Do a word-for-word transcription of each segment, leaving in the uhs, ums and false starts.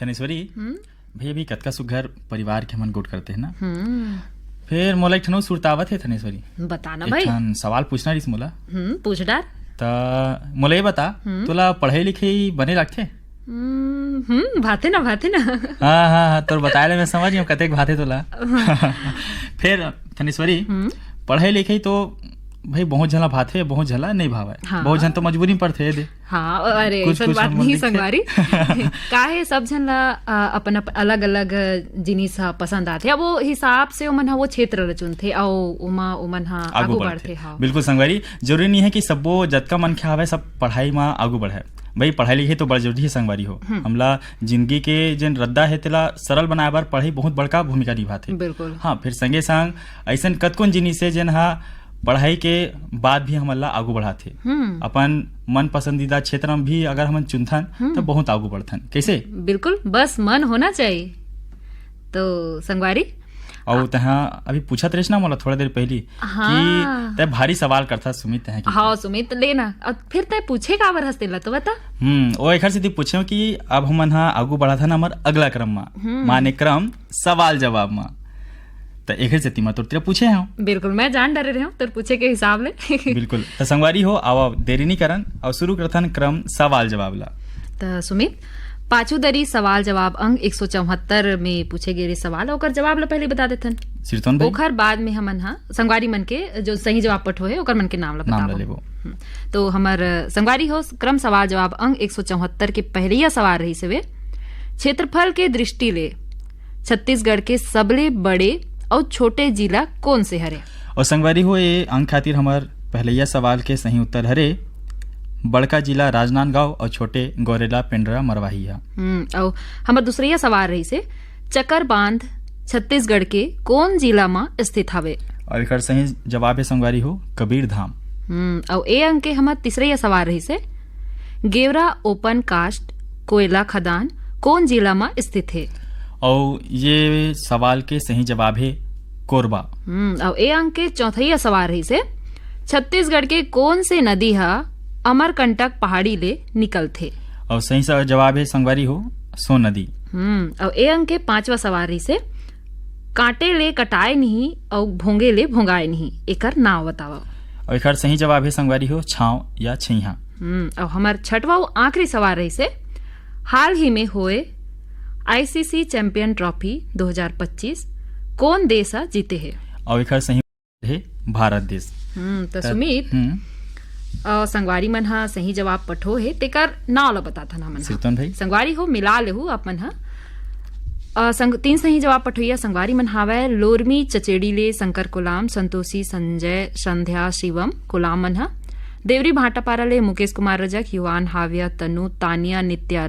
थनेश्वरी, हम्म। भई, अभी कतका सुग्घर परिवार के हमन गोठ करते हैं ना। हम्म। फेर मोला एक ठन अउ सुरतावत हे, थनेश्वरी। बता ना एक भाई। ठन सवाल पूछना रहिस मोला। हम्म, पूछ डार। त मोला ये बता, हम्म। तोला पढ़ई लिखई बने लागथे? हम्म, हम्म, भाथे ना, भाथे ना। हाँ, हाँ, हाँ, तोर बताए ले मैं समझ गेंव कतेक भाथे तोला। फेर थनेश्वरी, हम्म। पढ़ई लिखई तो भई बहुत झन ला भाथे, बहुत झन ला नहीं भावय। हाँ। बहुत झन तो मजबूरी में पढ़थे दे। हाँ, अरे, कुछ, अइसन कुछ बात मन नहीं, दिखथे। संगवारी। काहे सब झन ला, अ, अपन, अपन अलग-अलग जिनिस ह पसंद आथे। अब वो हिसाब से ओमन ह वो क्षेत्र ल चुनथे, अउ ओमा ओमन ह आगू आगू बढ़थे। बढ़थे, हाँ। बिल्कुल संगवारी, जरूरी नहीं है कि सब्बो जतका मनखे हावय सब पढ़ाई म आगू बढ़े। भई, पढ़ाई लिखई तो बड़ जरूरी है संगवारी हो। हम्म। हमला जिंदगी के जेन रद्दा है तेला सरल बनाए बर पढ़ाई बहुत बड़का भूमिका निभाथे। बिल्कुल। हाँ, फिर संगे संग अइसन कतकोन जिनिस है जेन ह पढ़ाई के बाद भी हमन ला आगू बढ़ाथे। हम्म। अपन मन पसंदीदा क्षेत्र में भी अगर हमन चुनथन, हम्म। त बहुत आगू बढ़थन। कैसे? बिल्कुल, बस मन होना चाहिए। तो संगवारी, अउ तहाँ अभी पूछत रहिस ना मोला थोड़ा देर पहली हाँ। कि तै भारी सवाल करथा सुमित, तहाँ की हाँ, सुमित, ले ना। अब फिर तै पूछे काबर हस तेला तो बता। हम्म, ओ एखर सेती पूछेंव कि अब हमन ह आगू बढ़त हन हमर अगला क्रम म, हम्म। माने क्रम सवाल जवाब म। त एखर सेती मैं तोर तीर पूछे हंव। बिल्कुल, मैं जान डरे रहेंव तोर पूछे के हिसाब ले। बिल्कुल। त संगवारी हो, आवा देरी नी करन अउ शुरू करथन क्रम सवाल जवाब ला। त सुमित, पाछू दरी सवाल जवाब अंक एक सौ चौहत्तर में पूछे गे रहे सवाल, ओकर जवाब ला पहले बता देथन। सिरतोन भाई। ओखर बाद में हमन हा संगवारी मन के जो सही जवाब पठो हे, ओकर मन के नाम ला नाम ला बताबो। लेबो। हम्म। तो हमर संगवारी हो, क्रम सवाल जवाब अंक एक सौ चौहत्तर के पहलैया सवाल रहिस हवे, क्षेत्रफल के दृष्टि ले छत्तीसगढ़ के सबले बड़े अउ छोटे जिला कोन से हरे? अउ संगवारी हो, ये अंक खातिर हमर पहलैया सवाल के सही उत्तर हरे बड़का जिला राजनांदगांव अउ छोटे गौरेला पेंड्रा मरवाही ह। हम्म, अउ हमर दूसरैया सवाल रहिस हे, चकर बांध छत्तीसगढ़ के कोन जिला म स्थित हवे? अउ एकर सही जवाब हे संगवारी हो, कबीरधाम। हम्म, अउ ए अंक के हमर तीसरैया सवाल रहिस हे, गेवरा ओपन कास्ट कोयला खदान कोन जिला म स्थित हे? अउ ये सवाल के सही जवाब हे कोरबा। हम्म, अउ ए अंक के चौथैया सवाल रहिस हे, छत्तीसगढ़ के कोन से नदी ह अमरकंटक पहाड़ी ले निकलथे? अउ सही स-, जवाब हे संगवारी हो, सोन नदी। हम्म, अउ ए अंक के पांचवा सवाल रहिस हे, कांटे ले कटाए नहीं अउ भोंगे ले भोंगाए नहीं, एकर नाव बतावा। अउ एकर सही जवाब हे संगवारी हो, छांव या छइहां। हम्म, अउ हमर छठवा अउ आखिरी सवाल रहिस हे, हाल ही में होए आईसीसी चैंपियन ट्रॉफी दो हज़ार पच्चीस कोन देश ह जीते हे? अउ एकर सही हे भारत देश। हम्म, त त-, सुमित, हम्म। अ, संगवारी मन ह सही जवाब पठो हे, तेकर नाव ल बताथन हमन ह। सिरतोन भाई। संगवारी हो, मिला लेहू आप मन ह। अ, संग-, तीन सही जवाब पठोइया संगवारी मन हावय, लोरमी चचेड़ी ले शंकर कोलाम, संतोषी, संजय, संध्या, शिवम कोलाम मन ह। देवरी भाटापारा ले मुकेश कुमार रजक, युवान, हाव्या, तनु, तानिया, नित्या,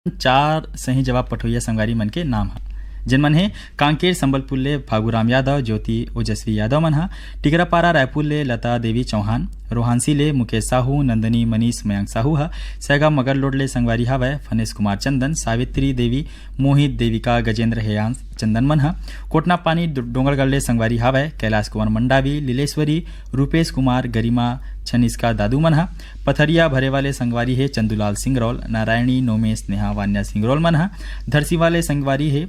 चार सही जवाब पठोइया संगवारी मन के नाम ह, जेन मन हे कांकेर संबलपुर ले फागुराम यादव, ज्योति ओजस्वी यादव मन ह, टिकरापारा रायपुर ले लता देवी चौहान, रोहांसी ले मुकेश साहू, नंदनी मनीष मयंक साहू ह, सैगा मगरलोड ले संगवारी हावय फनेश कुमार चंदन, सावित्री देवी, मोहित, देविका, गजेंद्र, हेयांश चंदन मन ह, कोटना पानी डो-, डोंगरगढ़ ले संगवारी हावय कैलाश कुमार मंडावी, लीलेश्वरी, रूपेश कुमार, गरिमा, छनिष्का दादू मन ह, पथरिया भरेवा ले संगवारी हे चंदूलाल सिंगरौल, नारायणी, नोमेश, नेहा, वान्या सिंगरौल मन ह, धरसीवा ले संगवारी हे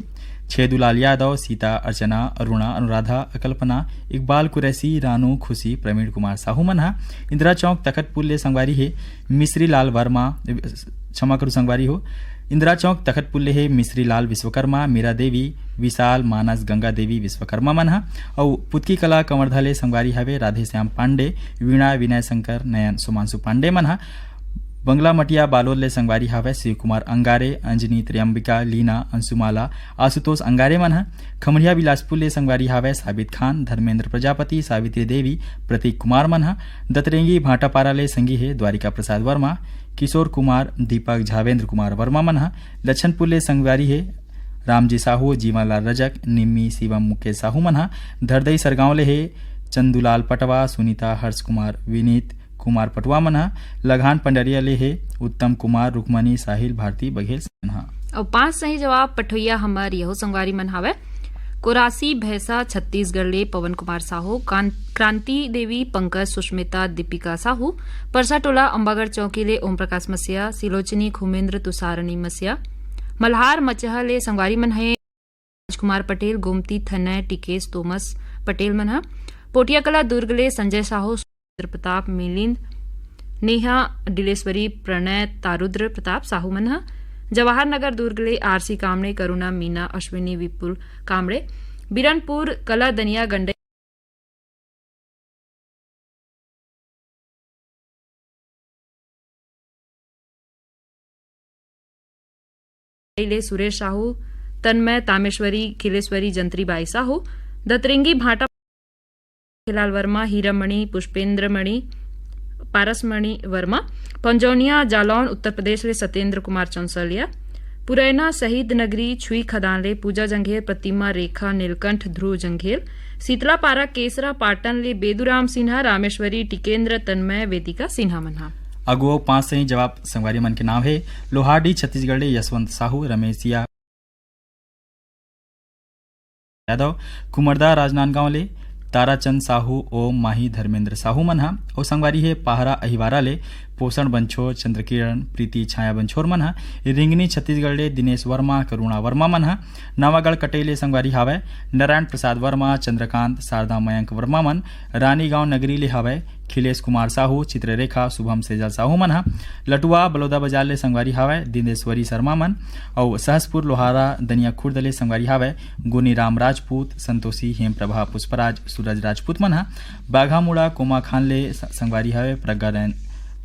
छेदूलाल यादव, सीता, अर्चना, अरुणा, अनुराधा, अकल्पना, इकबाल कुरैशी, रानू, खुशी, प्रवीण कुमार साहू मन ह, इंदिरा चौक तखतपुर ले संगवारी हे मिश्री लाल वर्मा, क्षमा करू संगवारी हो, इंदिरा चौक तखतपुर ले हे मिश्री लाल विश्वकर्मा, मीरा देवी, विशाल, मानस, गंगा देवी विश्वकर्मा मन ह, अउ पुतकी कला कवर्धा ले संगवारी हवे राधेश्याम पांडे, वीणा, विनय शंकर, नयन, सुमांशु पांडे मन ह, बंगला मटिया बालोद ले संगवारी हवे शिव कुमार अंगारे, अंजनी, त्रियंबिका, लीना, अंशुमाला, आशुतोष अंगारे मन ह, खमड़िया बिलासपुर ले संगवारी हवे साबित खान, धर्मेंद्र प्रजापति, सावित्री देवी, प्रतीक कुमार मन ह, दतरेंगी भाटापारा ले संगी हे द्वारिका प्रसाद वर्मा, किशोर कुमार, दीपक, झावेंद्र कुमार वर्मा मन ह, लच्छनपुर ले संगवारी हे रामजी साहू, जीवनलाल रजक, निम्मी, शिवम, मुकेश साहू मन ह, धरदई सरगांव ले हे चंदूलाल पटवा, सुनीता, हर्ष कुमार, विनीत कुमार पटवा मन ह, लघान पंडरिया ले हे उत्तम कुमार, रुक्मणी, साहिल, भारती बघेल मन ह। अउ पांच सही जवाब पठोइया हमर यहू संगवारी मन हावय। कोरासी भैंसा छत्तीसगढ़ ले पवन कुमार साहू, कान-, क्रांति देवी पंकज, सुष्मिता दीपिका साहू, परसा टोला अम्बागढ़ चौकी ले ओम प्रकाश मसिया, सिलोचनी खुमेंद्र तुषारणी मसिया, मल्हार मचहा ले संगवारी मन हे राजकुमार पटेल, गोमती थनय टिकेश तोमस पटेल मन ह, पोटियाकला दुर्ग ले संजय साहू, प्रताप मिलिंद, नेहा डिलेश्वरी, प्रणय तारुद्र प्रताप साहू मन ह, जवाहर नगर दुर्ग ले आरसी कामड़े, करुणा मीना, अश्विनी विपुल कामड़े, बिरनपुर कला दनिया गंडई ले सुरेश साहू, तन्मय तामेश्वरी, खिलेश्वरी जंत्री बाई साहू, दतरेंगी भाटा खेलाल वर्मा, हीरामणि, पुष्पेंद्र मणि, पारसमणि वर्मा, पंजौनिया जालौन उत्तर प्रदेश ले सत्येंद्र कुमार चौंसलिया, पुरैना शहीद नगरी छुई खदान ले पूजा जंघेल, प्रतिमा रेखा नीलकंठ ध्रुव जंघेल, शीतला पारा केसरा पाटन ले बेदुराम सिन्हा, रामेश्वरी टिकेंद्र तन्मय वेदिका सिन्हा मन हा। अगुओ पांच सही जवाब संगवारी मन के नाम हे। लोहारडी छत्तीसगढ़ ले यशवंत साहू, रमेशिया यादव, कुमरदा राजनांदगांव ले ताराचंद साहू, ओम माही धर्मेंद्र साहू मन हा। अउ संगवारी हे पाहरा अहिवारा ले पोषण बंछोर, चंद्रकिरण, प्रीति छाया बंछोर मन हा। रिंगनी छत्तीसगढ़ ले दिनेश वर्मा, करुणा वर्मा मन हा। नवागढ़ कटेल ले संगवारी हावय नारायण प्रसाद वर्मा, चंद्रकांत, शारदा मयंक वर्मा मन। रानीगांव नगरी ले हावय खिलेश कुमार साहू, चित्ररेखा, शुभम सेजल साहू मन हा। लटुआ बलौदा बाजार ले संगवारी हावय दिनेश्वरी शर्मा मन। अउ सहसपुर लोहारा दनिया खुर्द ले संगवारी हावय गुनीराम राजपूत, संतोषी, हेमप्रभा पुष्पराज, सूरज राजपूत मन हा। बाघामुड़ा कोमाखान ले स-, संगवारी हावय प्रज्ञानंद,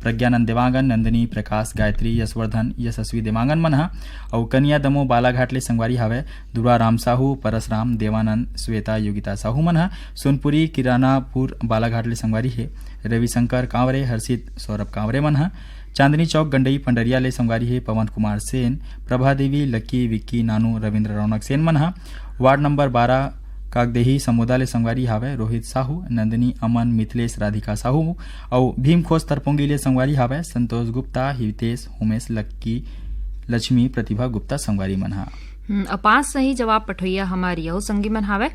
प्रज्ञानंद देवांगन, नंदिनी, प्रकाश, गायत्री, यशवर्धन, यशस्वी देवांगन मन हा। अउ कनिया दमो बालाघाट ले संगवारी हावय दुर्गाराम साहू, परसराम, देवानंद, श्वेता, योगिता साहू मन हा। सोनपुरी किरानापुर बालाघाट ले संगवारी हे रविशंकर कांवरे, हर्षित, सौरभ कांवरे मन हा। चांदनी चौक गंडई पंडरिया ले संगवारी हे पवन कुमार सेन, प्रभा देवी, लक्की, विक्की, नानू, रविंद्र रौनक सेन मन हा। वार्ड नंबर बारह कागदेही समोदा ले संगवारी हावय रोहित साहू, नंदिनी, अमन, मिथिलेश, राधिका साहू अउ भीमखोस तरपोंगी ले संगवारी हावय संतोष गुप्ता, हितेश, होमेश, लक्की, लक्ष्मी, प्रतिभा गुप्ता संगवारी मन हा। हम्म, अउ पांच सही जवाब पठोइया हमर यहू संगी मन हावय।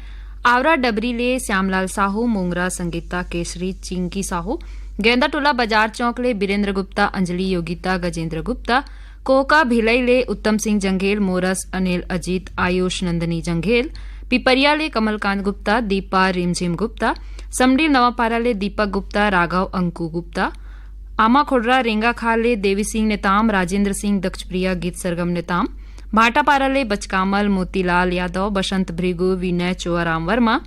आवरा डबरी ले श्यामलाल साहू, मोंगरा संगीता केशरी चिंकी साहू, गेंदा टोला बाजार चौक ले बीरेंद्र गुप्ता, अंजलि योगिता, गजेंद्र गुप्ता, कोहका भिलई ले उत्तम सिंह जंघेल, मोरस अनिल अजीत, आयुष नंदिनी जंघेल, पिपरिया ले कमलकांत गुप्ता, दीपा रिमझिम गुप्ता, समडील नवापारा ले दीपक गुप्ता, राघव अंकु गुप्ता, आमा खोडरा रेंगाखाल ले देवी सिंह नेताम, राजेंद्र सिंह दक्षप्रिया गीत सरगम नेताम, भाटापारा ले बचकामल मोतीलाल यादव, बसंत भृगु, विनय चोआराम वर्मा,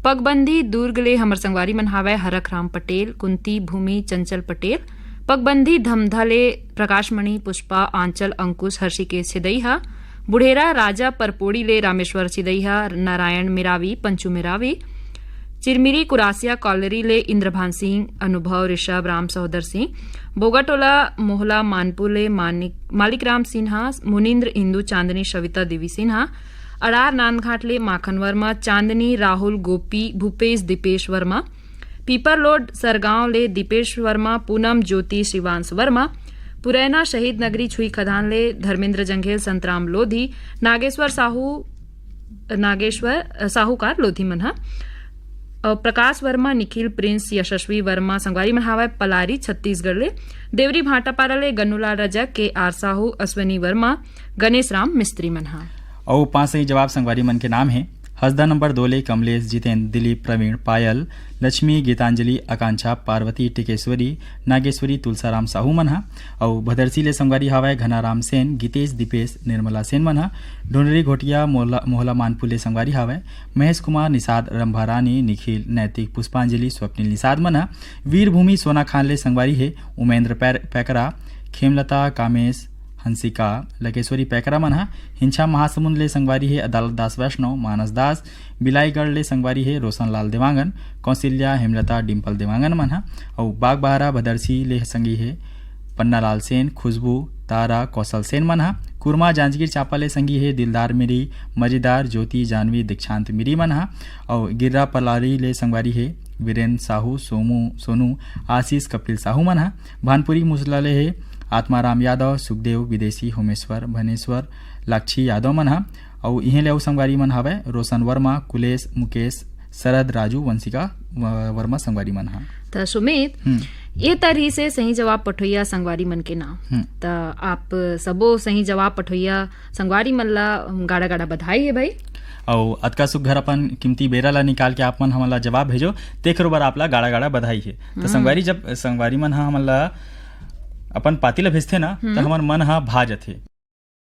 पगबंदी दुर्ग ले हमर संगवारी मन हावय हरख राम पटेल, कुंती भूमि चंचल पटेल, पगबंदी धमधा ले प्रकाशमणि पुष्पा आंचल अंकुश हर्षिकेश छिदई हा, बुढ़ेरा राजा परपोड़ी ले रामेश्वर छिदई हा, नारायण मेरावी, पंचू मेरावी, चिरमिरी कुरासिया कॉलरी ले इंद्रभान सिंह, अनुभव ऋषभ राम सहोदर सिंह, बोगाटोला मोहला मानपुर ले मानिक, मालिक राम सिन्हा, मुनिंद्र इंदु चांदनी शविता देवी सिन्हा, अड़ार नांदघाट ले माखन वर्मा, चांदनी राहुल गोपी भूपेश दीपेश वर्मा, पीपरलोड सरगांव ले दीपेश वर्मा, पूनम ज्योति शिवांश वर्मा, पुरैना शहीद नगरी छुई खदान ले धर्मेंद्र जंघेल, संतराम लोधी, नागेश्वर साहू, नागेश्वर, अ, साहूकार लोधी मन ह। अ, प्रकाश वर्मा, निखिल प्रिंस, यशस्वी वर्मा संगवारी मन हावय पलारी छत्तीसगढ़ ले, देवरी भाटापारा ले गन्नूलाल रजक, के आर साहू, अश्विनी वर्मा, गणेश राम मिस्त्री मन ह। अउ पांच सही जवाब संगवारी मन के नाम हे हसदा नंबर दो ले कमलेश, जितेंद्र, दिलीप, प्रवीण, पायल, लक्ष्मी, गीतांजलि, आकांक्षा, पार्वती, टिकेश्वरी, नागेश्वरी, तुलसाराम साहू मन ह। अउ भदरसी ले संगवारी हावय घनाराम सेन, गीतेश, दीपेश, निर्मला सेन मन ह। ढोंढरी घोटिया मोहला, मोहला मानपुर ले संगवारी हावय महेश कुमार, निषाद, रंभा रानी, निखिल, नैतिक, पुष्पांजलि, स्वप्निल निषाद मन ह। वीरभूमि सोनाखान ले संगवारी हे उमेंद्र पैर-, पैकरा, खेमलता, कामेश, हंसिका, लकेश्वरी पैकरा मन ह। हिंछा महासमुंद ले संगवारी हे अदालत दास वैष्णव, मानस दास, बिलाईगढ़ ले संगवारी हे रोशनलाल देवांगन, कौशल्या, हेमलता, डिम्पल देवांगन मन ह। अउ बागबाहरा भदरसी ले संगी हे पन्नालाल सेन, खुशबू, तारा, कौशल सेन मन ह। कुरमा जांजगीर चांपा ले संगी हे दिलदार मिरी, मजेदार, ज्योति, जानवी, दीक्षांत मिरी मन ह। अउ गिर्रा पलारी ले संगवारी हे वीरेंद्र साहू, सोमू, सोनू, आशीष, कपिल साहू मन ह। भानपुरी मुसला ले हे आत्माराम यादव, सुखदेव, विदेशी, होमेश्वर, भनेश्वर, लाक्षी यादव मन ह। अउ इहें ले अउ संगवारी मन हावय, रोशन वर्मा, कुलेश, मुकेश, शरद, राजू, वंशिका व-, वर्मा संगवारी मन हा। त सुमित, हम्म। ए तरी से सही जवाब पठोइया संगवारी मन के नाम। हम्म। त आप सबो सही जवाब पठोइया संगवारी मन ला गाड़ा गाड़ा बधाई हे भाई। अउ अतका सुघर अपन कीमती बेरा ला निकाल के आप मन हमन ला जवाब भेजो, तेखरो बर आप ला गाड़ा गाड़ा बधाई हे। त हम्म। संगवारी, जब संगवारी मन हा हमन ला अपन पाती ला भेजथे ना, त हम्म। हमर मन हा भा जथे।